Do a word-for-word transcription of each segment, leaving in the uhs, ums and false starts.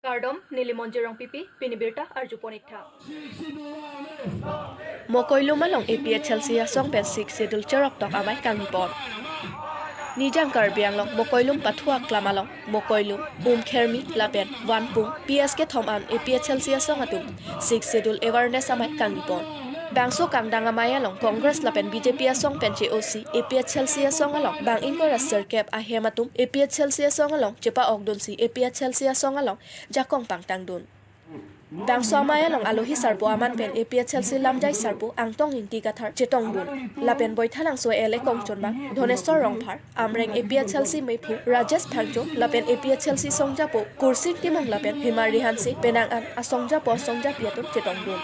Kardom, neli Monjir Rongpipi, pini birta arjupon iktha. Mokoilum along A P H L C asong pen Sixth Schedule cheroktok amei kangni pon. Nijang Karbi Anglong Mokoilum Pathu Aklam along Mokoilum, Umkhermi lapen Vanpung P S kethom an A P H L C asong atum Sixth Schedule awareness amei kangni pon. Bangso kangdang amei along Congress lapen B J P asong pen che-osi A P H L C asong along bang ingkoi ra sirkep ahem atum A P H L C asong along chepa-okdunsi A P H L C asong along jakong pangtangdun. Bangso amei along alohi sarpo aman pen A P H L C lamjai sarpo Angtong Ingti Kathar chetongdun. Lapen Boithalangso L A kongchonbang Dhoneswar Rongphar, Amreng A P H L C meiphu Rajesh Phangcho lapen A P H L C songjapo Kursing Timung lapen Himari Hanse penang an asongjapo asongjapi atum chetongdun.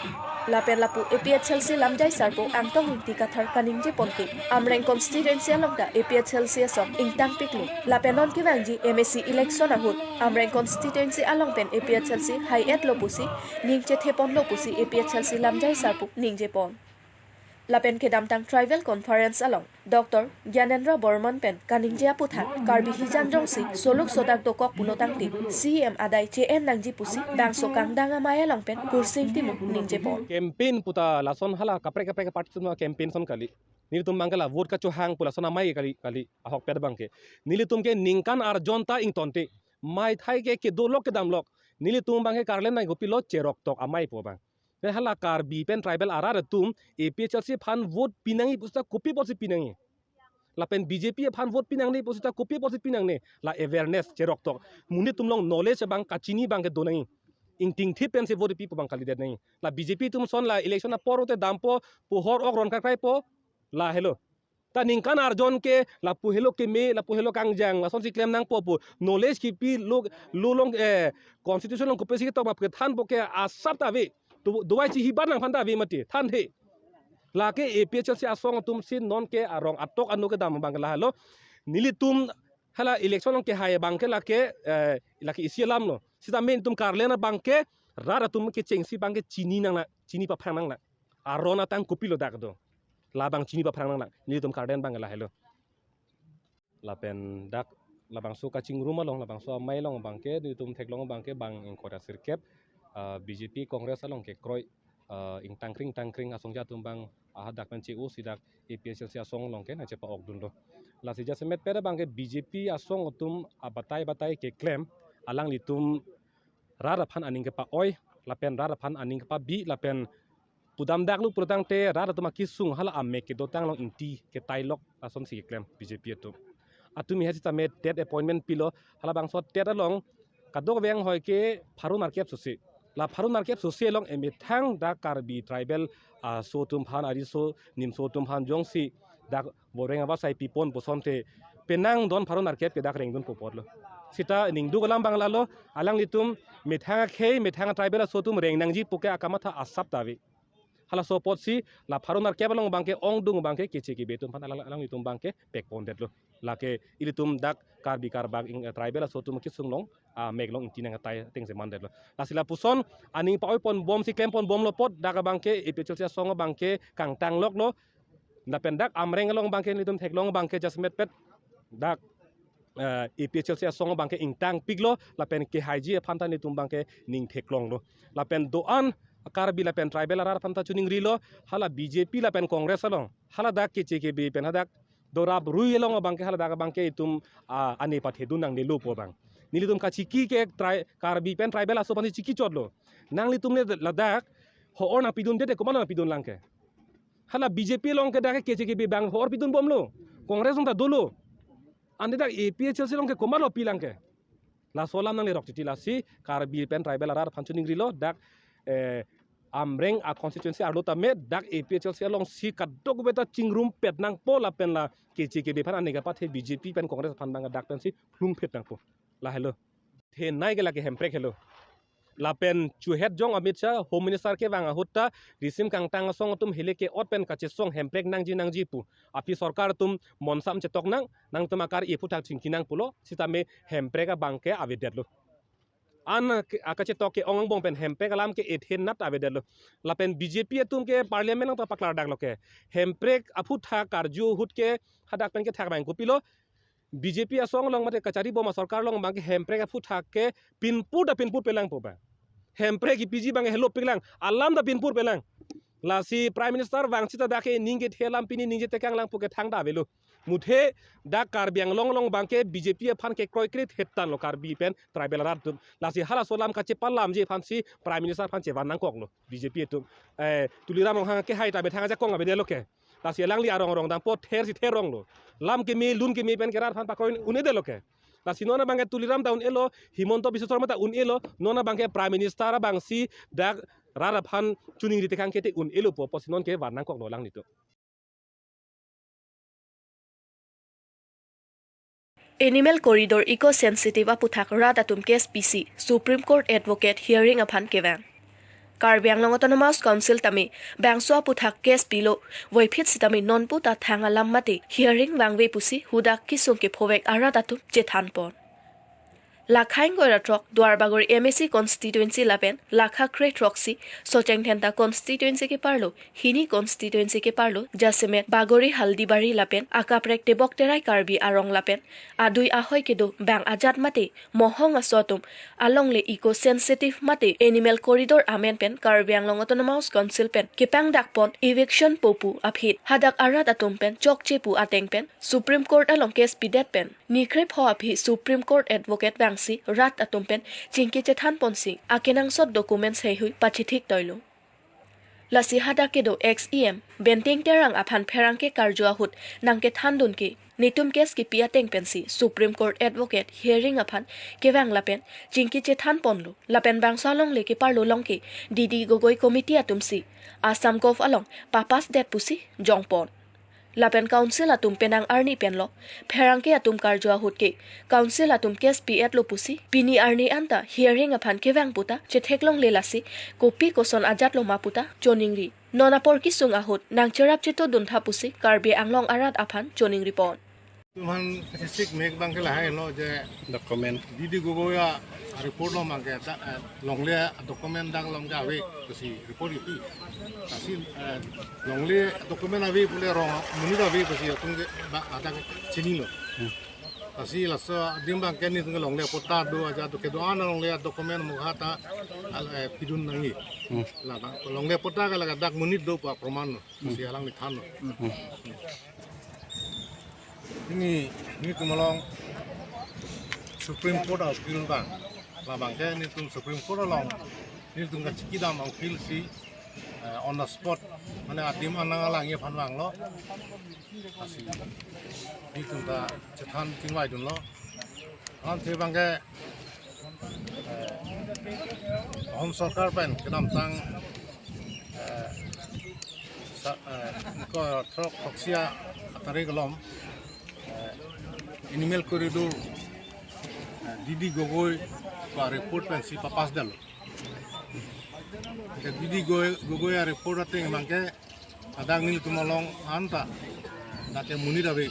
Lapen lapu A P H L C lamjai sarpo Angtong Ingti Kathar kaningje pon ke Amreng constituency along ta A P H L C asong ingtangpiklo. Lapen non kevangji M A C election ahut Amreng constituency along pen A P H L C hai-etlo pusi ning chetheponlo pusi A P H L C lamjai sarpo ningje pon. Lapen kedamtang tribal conference along Doctor Gyanendra Barman pen kaningje aputhak Karbi hijan jongsi soluk sodak dokok pulo tangte C M adai che-en nangji pusi bangso kangdang amei along pen Kursing Timung ningje pon. Campaign puta lason hala kaprek kaprek party atum campaign ason kali. Nelitum abangke la vote kachohang pu lason amei kali, kali ahokpet abangke. Nelitum ke ningkan arjon ta ingtonte. Meithai ke kedolok kedamlok. Nelitum abangke karlen nai kopilo cheroktok amei pu abang. Pen hala Karbi pen tribal arat atum A P H L C aphan vote pinangji pusi ta kopi apotsi pinangji. Lapen B J P aphan vote pinangne pusi ta kopi apotsi pinangne. La awareness cheroktok. Monit atum along knowledge abang kachini abangke donangji. Ingtingthip pensi vote pipo abang kalidet nangji. La B J P atum ason la election apor te dampo, pohor ok ron kakraipo, lahelo. Ta ningkan arjon ke lapu helo keme, lapu helo kangjang, lasonsi klem nangpo pu. Knowledge kipi lo, lo along, eh, constitution along kopisi ketok ma kethanpo ke asap ta ave. Tu dovai chihibat nangphan ta ave mati, thanthe. Lake A P H L C asong atumsi non ke arong atok anu kedam abang lahelo. Nelitum hala election along kehai abangke lake, eh, lake isi alamlo. Sita main atum karlen abangke rat atum kechengsi abangke chini nanglang, chini paphrang nanglang. Aron atang kopilo dak do. Labang chini paphrang nanglang. Nelitum karlen abang lahelo. Lapen dak labangso kachingrum along, labangso amei along abangke, nelitum theklong abangke bang ingkoi ra sirkep, ah, B J P Congress along kekroi, ah, ingtangkring tangkring asongja atum abang, ah, dak pen che-osi dak A P H L C asong along ke nangchepa-okdunlo. Lasi jasemet pet abangke B J P asong atum abatai batai keklem, alanglitum rat aphan aning kepa-oi, lapen rat aphan aning kepabi, lapen pudam dak lo pulotangte rat atum akesung hala amek kedotang along ingti ketailok lasonsi keklem B J P atum. Atum he sitame TET appointment pilo, halabangso TET along kadokave anghoi ke pharo nerkep sose. La pharo nerkep sose along emethang dak Karbi tribal, ah, aso atum aphan, ariso nimso atum aphan jongsi dak boreng abasai pipon pusonte penang don pharo nerkep ke dak rengdunpo apotlo. Sita ningduk alam abang lahelo, alanglitum methang akhei, methang tribal aso atum reng nangji pu ke akamatha asap ta ave. Halaso apotsi la pharo nerkep along abangke ongdung abangke keche kebe atum aphan alang, alanglitum abangke pekpondetlo. Lake ilitum dak Karbi Karbak ing, eh, tribal aso atum kesung along, ah, mek along ingti nangtai atengsi mandetlo. Lasi lapuson aning pa-oi ponbomsi klem ponbomlo apot dak abangke A P H L C asong abangke kangtangloklo. Lapen dak Amreng along abangke nelitum theklong abangke jasemet pet dak, eh, A P H L C asong abangke ingtangpiklo, lapen kehaiji aphan ta nelitum abangke ning theklonglo. Lapen do-an Karbi lapen tribal arat aphan ta choningrilo, hala B J P lapen Congress along, hala dak keche kebe pen hadak dorap rui along abangke, hala dak abangke itum, ah, ane pathedun nangnelo pu abang. Nelitum kachiki ke tri-, Karbi pen tribal aso aphansi chikichotlo. Nanglitum le ladak ho-or nangpidunde te komat nangpidunlang ke? Hala B J P along ke dak keche kebe abang ho-or pidunbomlo. Congress along ta dolo. Ante dak A P H L C along ke komatlo pilang ke? Laso alam nanglerok titi. Lasi Karbi pen tribal arat aphan choningrilo dak, eh, Amreng a constituency arlo tame dak A P H L C alongsi kadokave ta chingrumpet nangpo lapen la keche kebe aphan aning kepathe B J P pen Congress aphan abang dak pensi lungphet nangpo. Lahelo. Thenei ke lake hemprek helo. Lapen chuhet jong Amit Shah, Home Minister kevang ahut ta risim kangtang asong atum hele ke-ot pen kachesong hemprek nangji nangji pu. Aphi sorkar atum monsam chetok nang, nangtum akar-i aphuthak chingki nang pulo, sitame hemprek abangke avedetlo. An ke, akachetok ke-ong angbong pen hemprek alam ke ethen nat avedetlo. Lapen B J P atum ke parliament along ta paklardaklo ke. Hemprek aphuthak karju ahut ke hadak pen kethak abang kopilo. B J P asong along mate kachari bom asorkar along abangke Hemprek aphuthak ke pinpur ta pinpur pelang po ba. Hemprek kepiji abangke helopiklang, alam ta pinpur pelang. Lasi Prime Minister vangsi ta dak ke ningje thelam, pini ningje tekanglang pu ke thangta avelo. Muthe dak Karbi Anglong along abangke B J P aphan kekroikre thetan lo Karbi pen tribal arat atum. Lasi halaso alam kachepalamji aphansi Prime Minister aphan chevan nangkoklo B J P atum. Eh, Tuliram Ronghang ke hai ta bethang ajakong avedetlo ke. Lasi alangli arong arong dampo ther si ther ronglo. Lam keme, lun keme pen ke rat aphan pakroi un-edetlo ke. Lasi non abangke Tuliram ta un-elo, Himanta Biswa Sarma ta un-elo, non abangke Prime Minister abangsi dak rat aphan choningri tekang ke te un-elo po, pusi non ke van nangkoklo alanglitum. Animal Corridor Eco Sensitive aphuthak rat atum case pisi Supreme Court Advocate hearing aphan kevang. Karbi Anglong Autonomous Council tame bangso aphuthak case pilo, voiphit sitame nonpu ta thang alam mate hearing vangve pusi hadak kesung kephovek arat atum chethanpon. Lakha ingkoi ra throk Duarbagori M A C constituency lapen lakha kre throksi Socheng Dhenta constituency keparlo, hini constituency keparlo, jasemet Bagori Haldibari lapen akaprek Tebok Terai Karbi arong lapen adui ahoi kedo bang ajat mate mohong aso atum alongle eco sensitive mate animal corridor amen pen Karbi Anglong Autonomous Council pen kepangdakpon eviction po pu aphi hadak arat atum pen chokche pu ateng pen Supreme Court along case pidet pen nikre pho aphi Supreme Court Advocate vangsi rat atum pen chingki chethanponsi akenangsot documents heihui pachethik toilo. Lasi hadak kedo ex E M Benteng Terang aphan pherangke karju ahut nangkethandun ke netum case kepi ateng pensi Supreme Court Advocate hearing aphan kevang lapen chingki chethanponlo. Lapen bangso alongle keparlo along ke D D Gogoi Committee atumsi Assam Gov along papasdet pusi jongpon. Lapen Council atum penang arni penlo pherangke atum karju ahut ke Council atum case pi-etlo pusi pini arni anta hearing aphan kevang puta chetheklongle, lasi kopi koson ajatlo ma puta choningri. Non apor kesung ahut nangcherap chetodun tha pusi Karbi Anglong arat aphan choningripon. Tuhan kesik mek abangke lahai lo je document D D Gogoi a report lo abangke ta, eh, longle document dak along ke ave pusi report kipi. Lasi, eh, longle document ave pule rong monit ave pusi atum ke ba ada ke chinilo. Hmm. Lasi laso adim abangke netum ke longle patta do aja do kedo-an longle document mukha ta al, eh, pidun nangji. Hmm. La ba longle patta ke la dak monit do pa proman lo. Hmm. Pusi alangli thanlo. Hmm. Pini netum along Supreme Court a appeal abang. Labangke netum Supreme Court along netum kachikidam a appeal si, eh, on the spot, mane adim anang alangli aphan vanglo. Lasi netum ta chethan chingvaidunlo. Alamthe abangke, eh, Home Sorkar pen kedamtang, eh, sa-, eh, ko throk throksi atarik along, eh, animal corridor, eh, D D Gogoi ko report pensi papasdetlo. Ke D D Gogoi, Gogoi a report ateng abangke hadak netum along anta dak ke monit ave.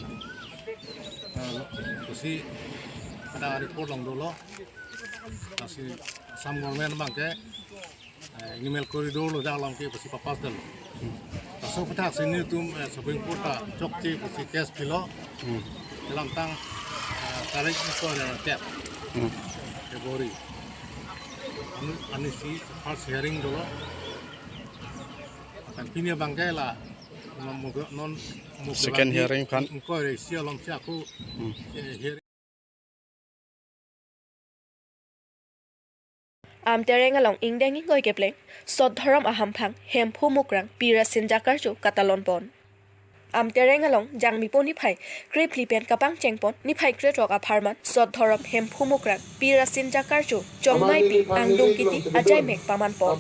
Eh, pusi hadak report along dolo. Lasi Assam government abangke, eh, animal corridor lo dak along ke pusi papasdetlo. Laso aphuthak si netum, eh, Supreme Court ta chokche pusi case pilo. Hmm. Kedamtang, eh, tarik ingkoi ra tep. Hmm. February. Ani, anisi first hearing dolo. Kan pini abangke la non mug-, non mug-, second hearing aphan. Ingkoi ra isi along si ako, hmm, eh, hearing. Amtereng along ingdeng ingkoi kepleng Sot Dhorom ahamphang Hemphu Mukrang Pi Rasinja karju katalonpon. Amtereng along Jangmipo niphai krephli pen kapangchengpon niphai krethrok apharman Sot Dhorom Hemphu Mukrang Pi Rasinja karju Chongmaipi angdung kiti ajaimek pamanpon.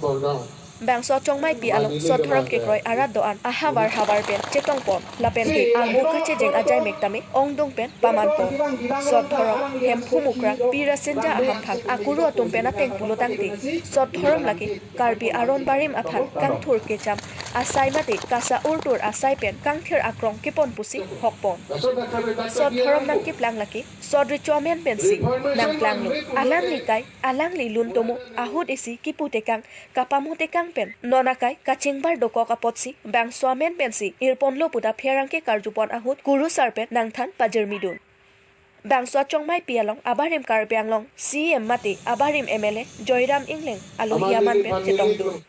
Bangso Chongmaipi along Sot Dhorom kekroi arat do-an ahavar havar pen chetongpon. Lapen ke angmu kachejeng ajaimek tame ongdung pen pamanpon. Sot Dhorom Hemphu Mukrang Pi Rasinja ahamphang akuru atum pen ateng pulo tangte, Sot Dhorom lake Karbi aron barim aphan kangthur kecham asai mate kasa urtur asai pen kangthir akrong kepon pusi hokpon. Sot Dhorom nangkeplang lake Sot Recho amen pensi nangplanglo. Alangli kai, alangli lun tomo ahut isi kipu tekang, kapamo tekang pen non akai kachingbar dokok apotsi bangso amen pensi irponlo puta pherangke karjupon ahut kurusar pen nangthan pajirmidun. Bangso achongmaipi along abarim Karbi Anglong C E M mate abarim M L A Joyram Engleng alohi aman pen chetongdun.